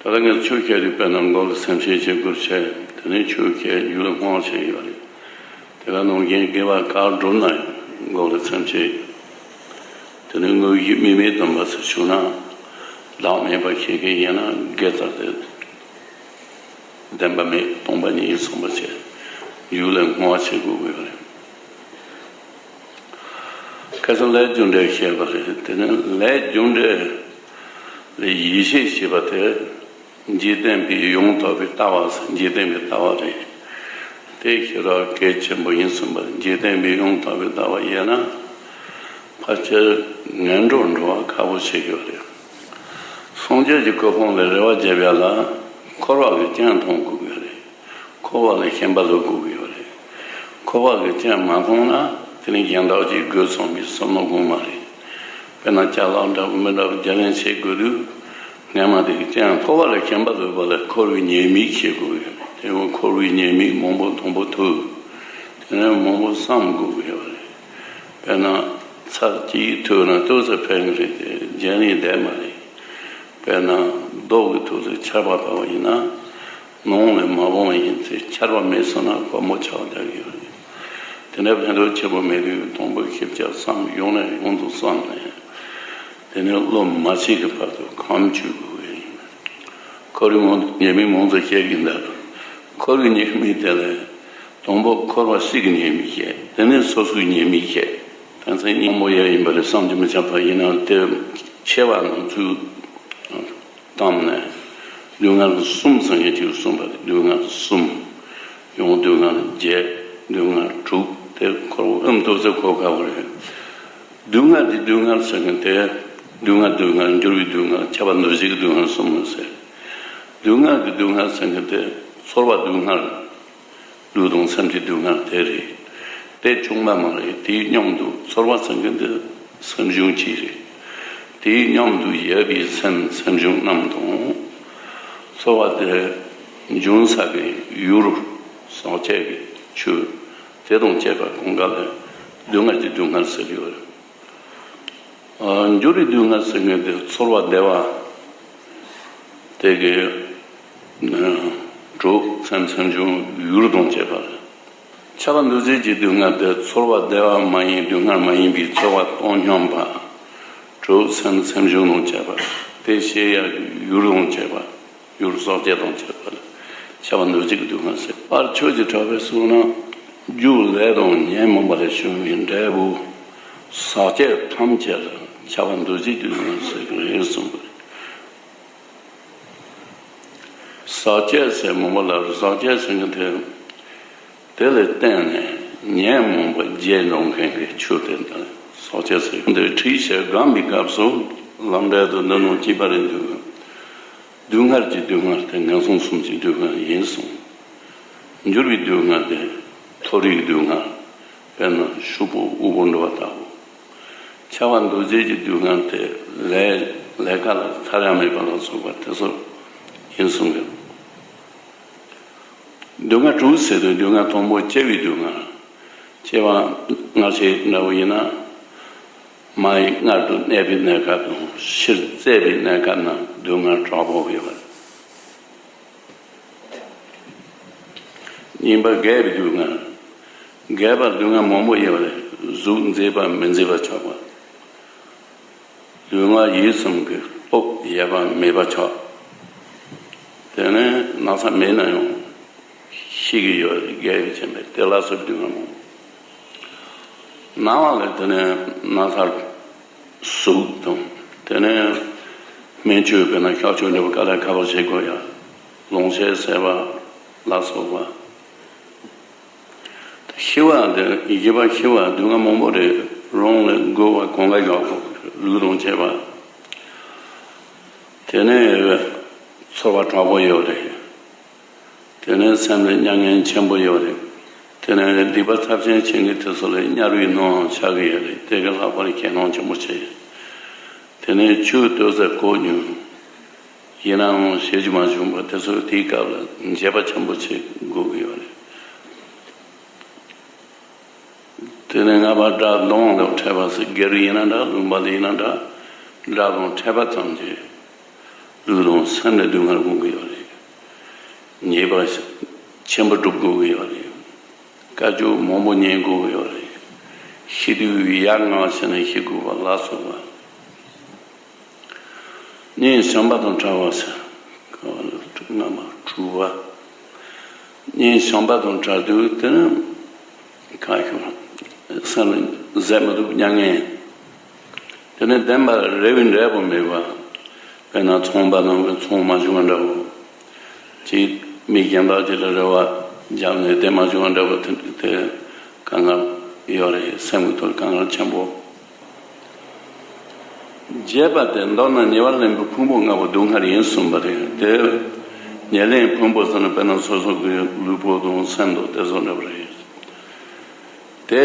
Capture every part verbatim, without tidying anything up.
ད་ལྟ་ངས་ཆོས་བཤད་དུས་དཔེར་ན་མགོ་ལ་སེམས་ཤེས་བྱེད་དགོས་བྱས། དེ་ནས་ཆོས་བཤད་རྒྱུད་ལ་བསྔོ་བ་བྱེད་ཡོད་རེད། དེ་ག་ནང་བཞིན་དགེ་བ་ག་བསྒྲུབ་ན་ཡང་མགོ་ལ་སེམས་ཤེས། དེ་ནས་དངོས་གཞི་དམིགས་མེད་སྡོམ་པ་ཟེར་བྱུང་ན། བདག་མེད་པ་ཤེས་མཁན་ཡིན་ན་དགེ་རྩ་དེ་བདེན་པ་མེད་སྟོང་པ་ཉིད་ཡིན་བསམ་པ་བྱས། རྒྱུད་ལ་བསྔོ་བ་བྱེད་དགོས་ཀྱི་ཡོད་རེད། ཁ་སང་ལས་རྒྱུ་འབྲས་བཤད་པ་རེད། དེ་ནས་ལས་རྒྱུ་འབྲས་ལ་ཡིད་ཆེས་བྱེད་པ་དེ་འཇིག་རྟེན་པའི་ཡང་དག་པའི་ལྟ་བ་ཟེར། འཇིག་རྟེན་པའི་ལྟ་བ་རེད། དེ་ཞེ་དྲག་གལ་ཆེན་པོ་ཡིན་གསུངས་པ་རེད། འཇིག་རྟེན་པའི་ཡང་དག་པའི་ལྟ་བ་ཡིན་ན་ཕལ་ཆེར་ངན་འགྲོར་འགྲོ་བ་ཁག་པོ་ཆགས་ཀྱི་ཡོད་རེད། སངས་རྒྱས་ཀྱི་གོ་འཕང་ལ་རེ་བ་བརྒྱབ་ཡ་ལ་འཁོར་བ་གི་རྐྱེན་མཐོང་དགོས་ཀྱི་ཡོད་རེད། འཁོར་བ་ལ་ཞེན་པ་ལོག་དགོས་ཀྱི་ཡོད་རེད། འཁོར་བ་གི་རྐྱེན་མ་མཐོང་ན་དེ་ནི་གཞན་དག་གིས་དགོས་བསམ་པའི་བསམ་བློ་སྒོམ་མ་རེད། དཔེར་ན་ཅ་ལག་འདྲ་བོ་མི་འདྲ་བོ་རྒྱ་ལེན་བྱེད་དགོས་དུས། སྔ་མ་དེ་གི་རྐྱེན་འཁོར་བ་ལ་ཞེན་པ་ལོག་པ་ལ་འཁོར་བའི་ཉེས་དམིགས་ཤེས་དགོས་ཀྱི་ཡོད་རེད། དེ་ཡང་འཁོར་བའི་ཉེས་དམིགས་མང་པོ་དང་པོ་ཐུག་དེ་ནས་མང་པོ་བསམ་དགོས་ཀྱི་ཡོད་རེད། དཔེར་ན་ཚར་གཅིག་ཐུག་ན་ཏོག་ཙམ་ཕན་གྱི་རེད་དེ་རྗེས་ནས་བསྡད་མ་རེད། དཔེར་ན་རྡོ་གི་ཐོག་ཏུ་ཆར་པ་བབས་པ་ཡིན་ན། ནང་ལ་མ་འོངས་ཡིན་ཚེ་ཆར་པ་མེད་སོང་ན་སྒོར་མོ་ཆག་རྒྱག་གི་ཡོད་རེད། དེ་འདྲ་ཕན་ཐོགས་ཆེན་པོ་མེད་དུས་དང་པོ་ཤེས་བྱ་བསམ་ཡོང་ནས་ཡོང་དུ་བསམ་ནས། དེ་ནས་བློ་མ་ཆད་ཀྱི་བར་དུ་གོམས་བཅུག་དགོས་ཀྱི་ཡིན། འཁོར་བའི་ངོ་ཉེས་དམིགས་མང་དུ་བཤད་ཀྱི་འདུག་འཁོར་བའི་ཉེས་དམིགས་དེ་ལས་དང་པོ་འཁོར་བ་སྲིད་ཀྱི་ཉེས་དམིགས་བཤད། དེ་ནས་སོ་སོའི་ཉེས་དམིགས་བཤད། ཕན་ཚུན་གཉིས་མོ་ཡ་ཡིན་པ་རེད་བསམ་གྱི་མི་ཁྱབ་པ་ཡིན་ན་དེ་ཆེ་བ་ནང་ཚུད། བཏང་ནས་སྡུག་བསྔལ་གསུམ་ཟེར་མཁན་ཅིག་གསུངས་པ་རེད། སྡུག་བསྔལ་གསུམ། ཡང་སྡུག་བསྔལ་བརྒྱད། སྡུག་བསྔལ་དྲུག་དེ་འཁོར་བ་ཨེམ་ཐུག་ཚེ་གོ་དཀའ་བ་རེད། སྡུག་བསྔལ་འདི་སྡུག་བསྔལ་ཟེར་མཁན་དེ། སྡུག་བསྔལ་སྡུག་བསྔལ་འགྱུར་བའི་སྡུག་བསྔལ་ཁྱབ་པ་འདུ་བྱེད་ཀྱི་སྡུག་བསྔལ་གསུམ་མོ་ཟེར། སྡུག་བསྔལ་གྱི་སྡུག་བསྔལ་ཟེར་མཁན་དེ་ཚོར་བ་སྡུག་བསྔལ། ལུས་དང་སེམས་ཀྱི་སྡུག་བསྔལ་དེ་རེད། དེ་བྱུང་བ་མ་རེད། དེའི་མཉམ་དུ་ཚོར་བ་ཟེར་མཁན་དེ་སེམས་བྱུང་གཅིག་རེད། དེའི་མཉམ་དུ་ཡོད་པའི་སེམས་སེམས་བྱུང་རྣམས་དང་། ཚོར་བ་དེ་འབྱུང་ས་གི་ཡུལ་ཟག་བཅས་ཀྱི་ཆོས་དེ་དང་བཅས་པ་གང་ག་ལ་སྡུག་བསྔལ་གྱི་སྡུག་བསྔལ་ཟེར་གྱི་ཡོད་རེད། ཨ། འགྱུར་བའི་སྡུག་བསྔལ་ཟེར་མཁན་དེ་ཚོར་བ་བདེ་བ་དེ་གི་དྲུག་སེམས་སེམས་བྱུང་ཡུལ་དང་བཅས་པ་རེད། ཁྱབ་པ་འདུ་བྱེད་ཀྱི་སྡུག་བསྔལ་དེ་ཚོར་བ་བདེ་བ་མ་ཡིན་སྡུག་བསྔལ་མ་ཡིན་པའི་ཚོར་བ་སྟོང་སྙོམས་པ། དྲུག་སེམས་སེམས་བྱུང་དང་བཅས་པ། དེ་ཤེས་ཡ་ཡུལ་དང་བཅས་པ། ཡུལ་ཟག་བཅས་དང་བཅས་པ་ལ་ཁྱབ་པ་འདུ་བྱེད་ཀྱི་སྡུག་བསྔལ་ཟེར། པར་ཆོས་ཀྱི་གྲགས་པས་གསུངས་ན། རྒྱུ་ལས་དང་ཉོན་མོངས་པ་ལས་བྱུང་བའི་འབྲས་བུ་ཟག་བཅས་ཐམས་ཅད་ལ་ཁྱབ་པ་འདུ་བྱེད་ཀྱི་སྡུག་བསྔལ་ཟེར་གྱི་རེད་གསུངས་པ་རེད། ཟག་བཅས་ཟེར་མོ་མོ་ལ་ཟག་བཅས་ཟེར་མཁན་དེ། དེ་ལ་བརྟེན་ནས་ཉོན་མོངས་པ་རྒྱས་འགྲོ་མཁན་གྱི་ཆོས་དེ་འདི་ཟག་བཅས་ཟེར། འདི་ཁྲིད་བྱེད་སྒོམ་པའི་སྐབས་སུ་ལམ་འབྲས་དང་འདི་ནང་གཅིག་པ་རེད་འདུག་སྡུག་བསྔལ་གྱི་སྡུག་བསྔལ་དེ་ངན་སོང་གསུམ་གྱི་སྡུག་བསྔལ་ཡིན་གསུངས། འགྱུར་བའི་སྡུག་བསྔལ་དེ་མཐོ་རིས་སྡུག་བསྔལ། དཔེར་ན་ཤུག་པ་དབུལ་པོ་འགྲོ་བ་ལྟ་བུ། ཁྱབ་པ་འདུ་བྱེད་ཀྱི་སྡུག་བསྔལ་དེ་ལས་ལས་ཀ་ལ་ཐར་ཡ་མེད་པ་ལ་སོགས་པ་དེ་ཚོ་ཡིན་གསུངས་ཡོད། སྡུག་བསྔལ་དྲུག་ཟེར་དུས་སྡུག་བསྔལ་དང་པོ་སྐྱེ་བའི་སྡུག་བསྔལ། སྐྱེ་བ་སྔ་ཕྱི་འདྲ་བོ་ཡིན་ན། མ་ཡི་མངལ་དུ་གནས་པའི་གནས་སྐབས་དང་ཕྱིར་བཙས་པའི་གནས་སྐབས་ན་སྡུག་བསྔལ་དྲག་པོ་ཡོད་པ་རེད། གཉིས་པ་རྒས་པའི་སྡུག་བསྔལ། རྒས་པར་སྡུག་བསྔལ་མང་པོ་ཡོད་པ་རེད། གཟུགས་མཛེས་པ་མི་མཛེས་པ་ཆགས་པ། ལུས་ངག་ཡིད་གསུམ་གྱི་སྟོབས་ཡོད་པ་མེད་པ་ཆགས། དེ་ནས་ན་ཚ་མེད་ན་ཡང་ཤི་གི་ཡོད་རེད། རྒས་པའི་རྐྱེན་པས་དེ་ལ་སོགས་སྡུག་བསྔལ་མང་པོ། ན་བ་ལ་དེ་ནས་ན་ཚ་ཟུག་དང་། དེ་ནས་སྨན་བཅོས་དཔེར་ན་གཤག་བཅོས་འདྲ་བོ་དཀའ་ལས་ཁག་པོ་བྱེད་དགོས་ཡ། ལོང་བྱེད་ཟེར་བ་ལ་སོགས་པ། ཤི་བ་འདི་ཡིན་པ་ཤི་བ་སྡུག་བསྔལ་མང་པོ་རེད། རང་ལ་རྒོལ་བ་གང་ག་ཡག་པོ་ལུས་དང་བཅས་པ། དེ་ནས་ཚོར་བ་དྲག་པོ་ཡོད་རེད། དེ་ནས་སེམས་ལ་མྱ་ངན་ཆེན་པོ་ཡོད་རེད། དེ་ནས་སྡིག་པ་ཚབས་ཆེན་བྱེད་མཁན་དེ་ཚོ་ལ་དམྱལ་བའི་ནང་ཆགས་ཀྱི་ཡོད་རེད། དེ་གི་ལྷག་པར་ཁྱེད་རང་ཆེན་པོ་བྱེད། དེ་ནས་ཆོས་ལྟོས་ས་གོ་མྱོང་། ཡིན་ནའང་ཤེས་རྒྱུ་མ་བྱུང་བར་དེ་ཚོ་དེའི་སྐབས་ལ་འབྱེད་པ་ཆེན་པོ་བྱེད་དགོས་ཀྱི་ཡོད་རེད། དེ་ནས་ལྔ་པ་དགྲ་གདོན་དང་ཕྲད་པ་ཟེར། སྒེར་ཡིན་ན་འདྲ་ལུང་པ་ལ་ཡིན་ན་འདྲ་དགྲ་དང་ཕྲད་པ་ཙམ་གྱིས་ ལུས་དང་སེམས་ལ་སྡུག་བསྔལ་དགོས་ཀྱི་ཡོད་རེད། ཉེས་པ་ཆེན་པོ་སྒྲུབ་དགོས་ཀྱི་ཡོད་རེད། དཀའ་སྤྱད་མང་པོ་ཉན་དགོས་ཀྱི་ཡོད་རེད། ཤི་དུས་ཡ་ང་བྱས་ནས་ཤི་དགོས་པ་ལ་སོགས་པ། གཉེན་བྱམས་པ་དང་བྲལ་བ་ཟེར། སྔ་མ་དྲུག་པ། གཉེན་བྱམས་པ་དང་བྲལ་དུས་དེ་ནི་ཁ་ཤོར། སེམས་ལ་བཟོད་མི་ཐུབ་མྱ་ངན། དེ་ནི་བདེན་པ་རེ་བའི་འབྲས་བུ་མེད་པ། དཔེར་ན་ཚོང་པ་རྣམས་ཀྱིས་ཚོང་མ་བྱུང་བ་འདྲ་བོ། ཅིག་མི་གཞན་དག་ཅིག་ལ་རེ་བ་བརྒྱབ་ནས་དེ་མ་བྱུང་བ་འདྲ་བོ་དེ་དེ་དཀའ་ངལ་ཡོད་རེད། སེམས་ཀྱི་ཐོག་དཀའ་ངལ་ཆེན་པོ། བརྒྱད་པ་དེ་མདོར་ན་ཉེ་བར་ལེན་པའི་ཕུང་པོ་ལྔ་པོ་སྡུག་བསྔལ་ཡིན་གསུངས་པ་རེད། དེ་ཉེར་ལེན་ཕུང་པོ་ཟེར་ན་དཔེར་ན་སོ་སོ་གི་ལུས་པོ་དང་སེམས་དང་དེ་ཚོ་འདྲ་བ་རེད། དེ་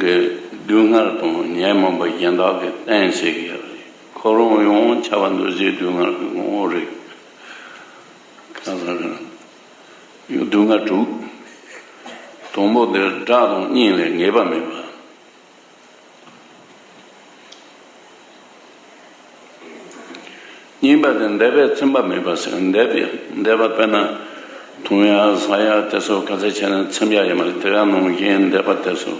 གི་སྡུག་བསྔལ་དང་ཉོན་མོངས་པ་གཞན་དག་གིས་བརྟེན་བྱེད་ཀྱི་ཡོད་རེད། ཁོ་རང་ཡང་ཁྱབ་པ་འདུ་བྱེད་སྡུག་བསྔལ་གྱི་ངོ་བོ་རེད། ཁ་སང་རེད། ཡང་སྡུག་བསྔལ་དྲུག་དང་པོ་དེ་དགྲ་དང་གཉེན་ལ་ངེས་པ་མེད་པ། གཉིས་པ་དེ་འདོད་པས་ཚིམ་པ་མེད་པ་ཟེར། འདོད་པས་འདོད་པ་དཔེར་ན་འཐུང་ཡ་ཟ་ཡ་དེ་ཚོ་ག་ཚད་བྱས་ན་ཚིམ་ཡ་ཡོད་མ་རེད། དེ་ག་ནང་བཞིན་འདོད་པ་དེ་ཚོ་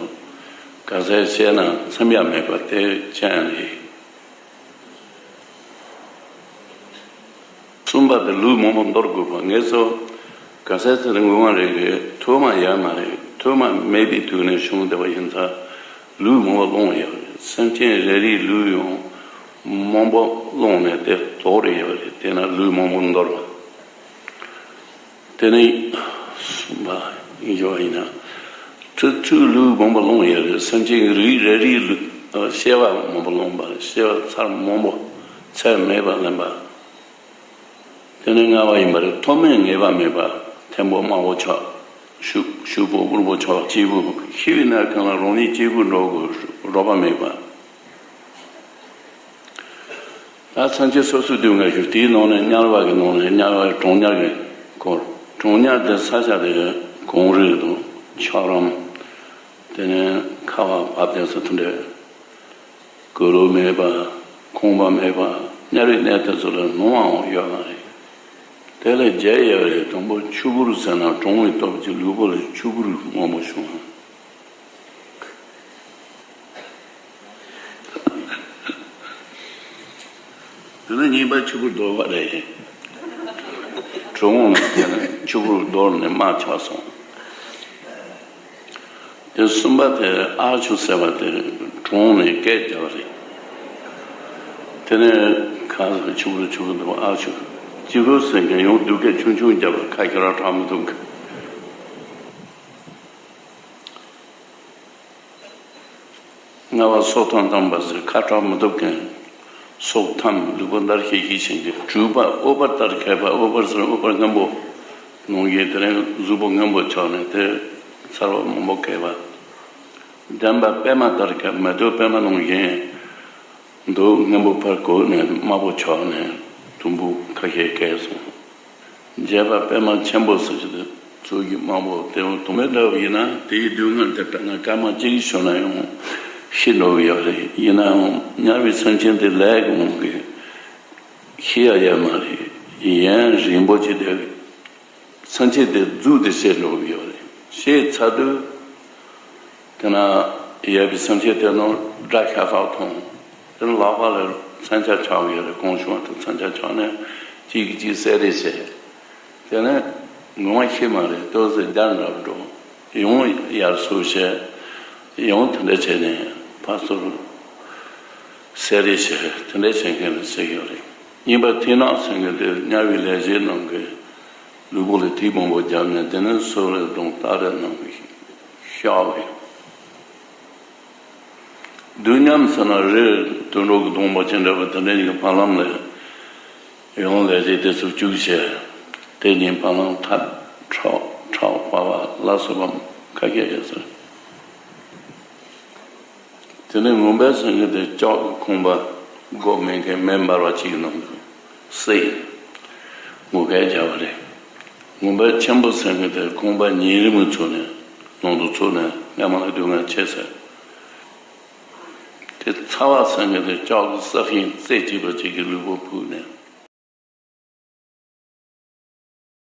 ག་ཚད་བྱས་ན་ཚིམ་ཡ་མེད་པ་དེ་ཅན་རེད། གསུམ་པ་དེ་ལུས་མང་པོ་འདོར་དགོས་པ། ངེད་ཚོ་ག་ཚད་ཚེ་རིང་དགོས་མ་རེད་གི་ཐོག་མ་ཡོད་མ་རེད། ཐོག་མ་མེད་པའི་དུས་ནས་བྱུང་བསྡད་པ་ཡིན་ཙང་ལུས་མང་པོ་སློང་ཡོད་རེད། སེམས་ཅན་རེ་རེའི་ལུས་ཡང་མང་པོ་སློང་ནས་དེ་དོག་རེ་ཡོད་རེད། དེས་ན་ལུས་མང་པོ་འདོར་བ། དེ་ནས་གསུམ་པ་ཡིན་ཡོད་ཡིན་ན། ཚུར་ཚུར་ལུས་མང་པོ་སློང་ཡོད་རེད། སེམས་ཅན་གྱི་རིགས་རེ་རེའི་ལུས་ཨ་སྐྱེ་བ་མང་པོ་སློང་པ། སྐྱེ་བ་ཚར་མང་པོ་ཚད་མེད་པ་ལེན་པ། དེ་ནས་ལྔ་པ་ཡིན་པ་རེད། ཐོག་མའི་ངེས་པ་མེད་པ། མཐོན་པོ་དམའ་བོ་ཆགས། ཕྱུག་ཕྱུག་པོ་དབུལ་པོ་ཆགས། སྐྱིད་པོ་ཤི་བའི་གནས་གང་ལ་རང་ཉིད་སྐྱིད་པོ་འགྲོ་དགོས། རོགས་པ་མེད་པ། ད་སེམས་ཅན་སོ་སོའི་སྡུག་བསྔལ་ཞུ། དེའི་ནང་ནས་དམྱལ་བ་གི་ནང་ནས་དམྱལ་བ་གྲང་དམྱལ་གྱི་སྐོར། གྲང་དམྱལ་དེ་ས་ཆ་དེ་གངས་རི་དང་འཁྱགས་རོམ། དེ་ནས་ཁ་བ་བབས་ཏེ་སོ་དེ་འདྲས། གུ་རུ་མེད་པ། ཁང་པ་མེད་པ། དམྱལ་བའི་གནས་དེ་ཚོ་ལ་ནོར་བའང་ཡོད་མ་རེད། དེ་ལས་བརྒྱད་ཡོད་རེད། དང་པོ་ཆུ་བུར་ཟེར་ན་གྲང་བའི་སྟོབས་ཀྱིས་ལུས་པོ་ལ་ཆུ་བུར་མང་པོ་བྱུང་། དེ་ནས་གཉིས་པ་ཆུ་བུར་གདོལ་པ་རེད། གྲང་བ་ནས་ཆུ་བུར་གདོལ་ནས་རྨ་ཆགས་སོང་། དེ་གསུམ་པ་དེ་ཨ་ཆུ་ཟེར་བ་དེ་གྲོངས་ནས་སྐད་རྒྱབ་པ་རེད། དེ་ནས་ཁ་ཆུ་བུར་ཆུ་བུར་འདུག་ཨ་ཆུ་ཆུ་བུར་ཟེར་མཁན་ཡང་སྡུག་སྐད་ཆུང་ཆུང་རྒྱབ་པ། ཁ་ཁྱེར་ར་གྲག་མི་འདུག་ལྔ་པ་སྲོག་ཐམ་ཐམ་པ་ཟེར། ཁ་གྲག་མི་ཐུབ་མཁན། སྲོག་ཐམ་ལུས་པོ་འདར་ཤིག་ཤིག་བྱེད་མཁན། དྲུག་པ་ཨུཏྤལ་ལྟར་མཁས་པ། ཨུཏྤལ་ཟེར་ཨུཏྤལ་སྔོན་པོ་ནང་བཞིན། དེ་ནས་གཟུགས་པོ་སྔོན་པོ་ཆགས་ནས་དེ་ཚར་བ་མང་པོ་བཀལ་བ། འགྲམ་པ་པད་མ་ལྟར་མཁས། མེ་ཏོག་པད་མ་ནང་བཞིན་མདོག་སྔོན་པོ་ཕར་གོག་ནས་དམར་པོ་ཆགས་ནས་དུམ་བུ་ཁ་ཤས་བཀལ་སོང་། བརྒྱད་པ་པད་མ་ཆེན་པོ་ཟེར་གྱི་འདུག་ཚོགས་ཀྱི་དམར་པོ་དེ་འོ་དུ་མའི་འདྲ་བ་ཡིན་ན་དེའི་སྡུག་བསྔལ་དེ་དཔེར་ན་སྐར་མ་གཅིག་ཞུ་ན་ཡང་ཤི་འགྲོ་གི་ཡོད་རེད། ཡིན་ནའང་དམྱལ་བའི་སེམས་ཅན་དེ་ལས་གོང་གི་ཤི་ཡ་ཡོད་མ་རེད། ཡུན་རིང་པོ་ཅིག་དེ་སེམས་ཅན་དེ་རྫུས་ཏེ་ཤི་འགྲོ་གི་ཡོད་རེད། ཤི་ཚར་དུས། དེ་ན་ཡོད་པའི་སེམས་ཅན་དེ་རྣམས་དགྲ་ཤ་སྟག་མཐོང་། དེ་ནས་ལག་པ་ལ་མཚོན་ཆ་ཆགས་ཡོད་རེད། གང་བྱུང་བ་དེ་མཚོན་ཆ་ཆགས་ནས་གཅིག་གིས་གཅིག་བསད་རེས་བྱས། དེ་ནས་ངོ་མ་ཤི་མ་རེད། ཏོག་ཙམ་རྒྱལ་འདྲ་འགྲོ། ཡང་ཡར་སོ་བྱས། ཡང་དེ་འདྲ་བྱས་ནས་ཕར་ཚུར་བསད་རེས་བྱས། དེ་འདྲ་བྱེད་མཁན་ལ་ཟེར་གྱི་ཡོད་རེད། གཉིས་པ་ཐིག་ནག་ཟེར་མཁན་དེ་དམྱལ་བའི་ལས་བྱེད་རྣམས་ཀྱིས་ལུས་པོ་ལ་ཐིག་མང་པོ་བརྒྱབ་ནས་དེ་ནས་སོ་རེ་དང་སྟ་རེ་རྣམས་ཀྱིས་གཤགས་པས། བདུད་ཉམས་ཟེར་ན་རི་དུད་འགྲོ་གི་གདོང་པ་ཅན་འདྲ་བ་དེ་འདྲ་ཞིག་གི་བར་ལམ་ལ་ཡང་ལས་བྱེད་དེ་ཚོ་བཅུག་བྱས། དེ་ཉིད་བར་ལམ་ཐབས་ཁྲག་ཁྲག་འབར་བ་ལ་སོགས་པ་ཁ་ཤས་ཡོད་ཟེར། དེ་ནས་ངུ་འབོད་ཟེར་མཁན་དེ་ལྕགས་ཀྱི་ཁང་པ་སྒོ་མེད་མཁན་མེ་འབར་བ་གཅིག་གི་ནང་དུ་བསྲེགས། ངུ་སྐད་རྒྱབ་པ་རེད། ངུ་འབོད་ཆེན་པོ་ཟེར་མཁན་དེ་ཁང་པ་ཉིས་རིམ་གྱིས་ཚུགས་ནས་ནང་དུ་ཚུད་ནས་སྔ་མ་ལས་སྡུག་བསྔལ་ཆེ་ཟེར། དེ་ཚ་བ་ཟེར་མཁན་དེ་ལྕགས་ཀྱི་སྲེག་ཤིང་རྩེ་གཅིག་པ་གཅིག་གིས་ལུས་པོ་ཕུག་ནས་